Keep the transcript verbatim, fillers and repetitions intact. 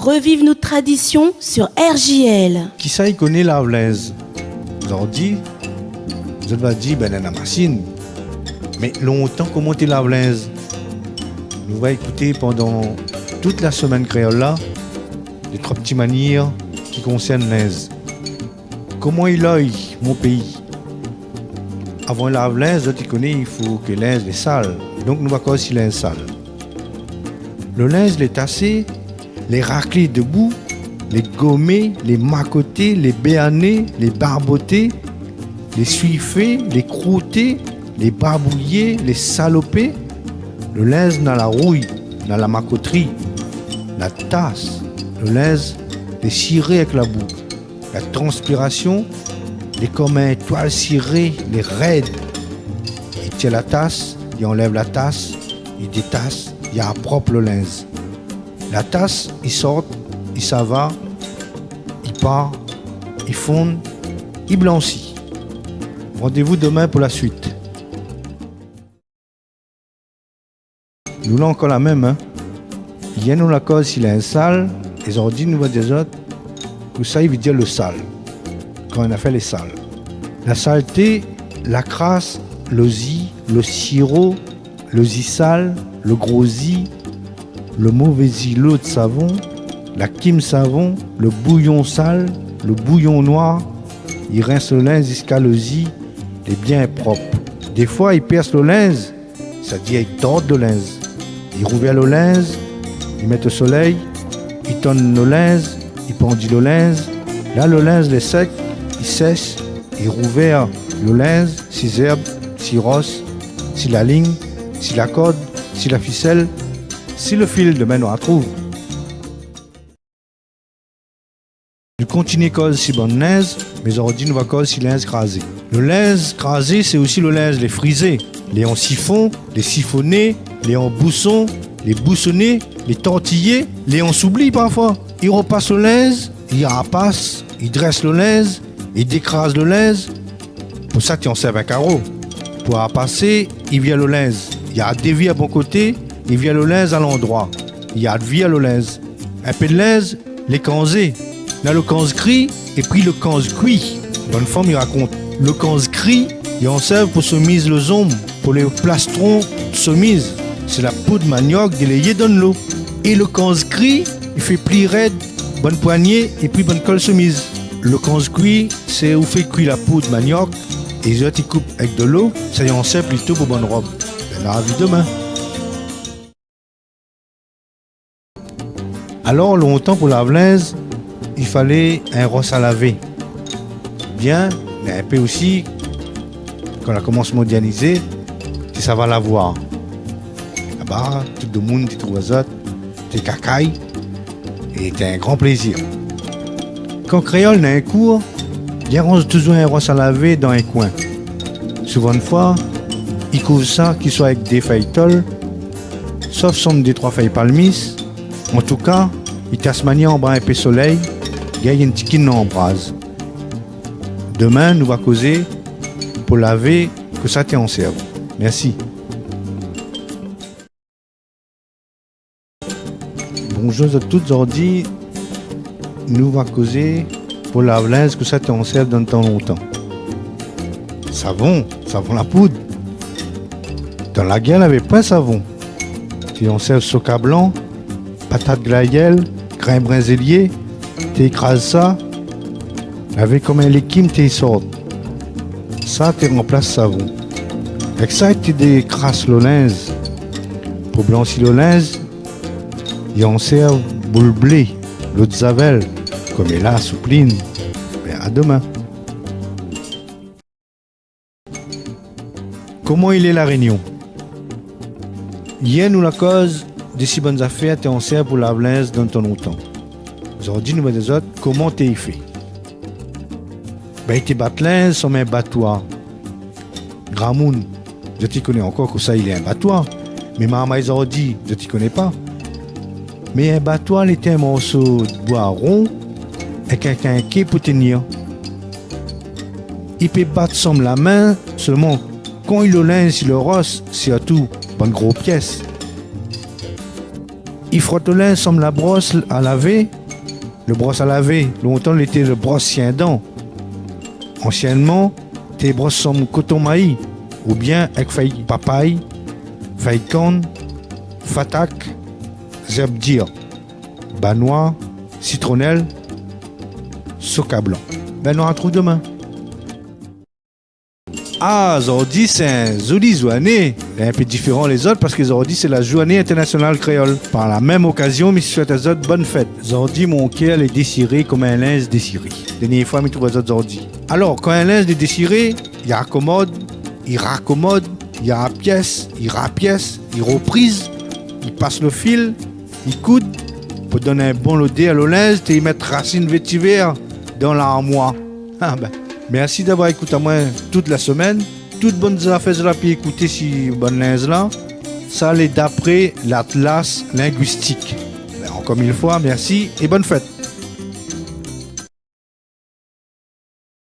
Reviv nout tradision sur R J L. Kisa i koné lav linz ? Zordi, zot va di, bin, néna masine. Mé lontan, koman té lav linz ? Nou va ékouté pandan tout la semèn kréol la, dé troi ti manièr ki konsèrn linz. Koman i lé mon péi ? Avan lav linz, zot i koné, i fo ke linz lé sal. Donk nou va koz si linz sal. Lo linz lé tasé, lé raklé de bou, lé gomé, lé makoté, lé bèrné, lé barboté, lé suifé, lé krouté, lé babouyé, lé salopé. Lo linz na la rouy, na la makotri, la tas. Lo linz lé siré èk la bou. La transpirasion, lé konm in toil siré, lé rèd. I tir la tas, i anlèv la tas, i détas, i aprop lo linz. La tas i sort, i sava, i par, i fonn, i blansi. Randévou domin pou la suit. Nou la ankor la mèm, in. Yèr nou la koz si linz sal, é zordi nou va dir azot kosa i vé dir lo sal, kan in nafèr lé sal. La salté, la kras, lo zi, lo siro, lo zi sal, lo gro zi, lo mové zi lo de savon, la kim savon, lo bouyon sal, lo bouyon noir, i rins lo linz ziska lo zi lé bien prop. Défoi, i pèrs lo linz, sa di i tord lo linz. I rouvèr lo linz, i mèt o solèy, i tann lo linz, i pandi lo linz. La, lo linz lé sèk, i sèsh, i rouvèr lo linz, si zèrb, si ros, si la lign, si la kord, si la fisèl, si lo fil, domin nou artrouv. Nou kontinié koz si bann linz, mé zordi nou va koz si linz krazé. Lo linz krazé, sé osi lo linz lé frizé, lé an sifon, lé sifoné, lé an bouson, lé bousoné, lé tortiyé, lé an soubli parfoi. I ropas lo linz, i rapas, i drès lo linz, i dékraz lo linz, Pou sa, té ansèrv in karo. Pou rapasé, i vir lo linz. I dévir a bon koté, i vir lo linz a landroi. I dévir lo linz. In pé de linz, lé kanzé. Na lo kanz kri, épi lo kanz kui. Bann fanm i rakont. Lo kanz kri, i ansèrv pou somiz lo zonm, pou lé plastron somiz. Sé la poud maniok déléyé dann lo. É lo kanz kri, i fé pli rèd bann poigné épi bann kol somiz. Lo kanz kui, sé ou fé kui la poud maniok, é zot i koup èk dolo, sa i ansèrv plito pou bann rob. Bin, la vi domin. Alor, lontan pou lav linz, i falé in ros a lavé. Bien, mé in pé osi, kan la komans modèrnizé, té sava lavoir. Laba, tout domoun té trouv azot, té kakay, é té in gran plézir. Kan kréol na in kour, i aranz touzour in ros a lavé dan in koin. Souvandfoi, i kouv sa, ki soi èk dé fèy tol, sof sanm dé troi fèy palmis, antouka, i tasmani anba in pé solèy, gingn in ti kin anbraz. Domin, nou va kozé pou lavé kosa té ansèrv. Mèrsi. Bonzour zot tout, zordi nou va kozé pou lav linz kosa té ansèrv dan tan lontan. Savon, savon la poud. Dan la gèr, lavé poin savon. Té ansèrv soka blan, patat glayèl, grin brinzélié, té kraz sa, lavé konm in lékim té sort. Sa té ranplas savon. Èk sa té dékras lo linz. Pou blansi lo linz, i ansèrv boul blé, lodzavel, koméla, souplin. Bin, a domin. Koman i lé La Rényon ? Yèr nou la koz dési bann zafèr té ansèrv pou lav linz dan tan lontan. Zordi nou va dir azot koman té i fé. Bin, i té bat linz sanm in batoir. Gramoun, zot i koné ankor kosa i lé in batoir. Mé marmay zordi, zot i koné pa. Mé in batoir, lété in morso d'boi ron èk in kinké pou tenir. I pé bat sanm la min, solman kan i lo linz i lo ros, sirtou bann gro piès. I frot lo linz sanm la bros a lavé. Lo bros a lavé, lontan, lété lo bros sien dan. Ansiènman, té bros sanm koton mayi, oubien èk fèy papay, fèy kann, fatak, zèrb dir, banoi, sitronèl, soka blan. Bin, nou artrouv domin. Ah, zordi sé in zoli zourné. Lé in pé diféran lézot parske zordi sé la zourné intèrnasional kréol. Par la mèm okazion, mi souèt azot bone fèt. Zordi, mon kèr lé désiré konm in linz désiré. Dèrnié foi mi trouv azot zordi. Alor, kan in linz lé désiré, i akomod, i rakomod, i apiès, i rapiès, i ropriz, i pas lo fil, i koud, pou donn in bon lodèr lo linz, té i mèt rasine vétivèr dan larmoir. Ah bin, mèrsi d'avoir ékout amoin tout la semèn. Tout bann zafèr zot la pi ékouté si bann linz la, sa lé dapré l'atlas lingwistik. Bin, ankor mil foi, mèrsi é bone fèt.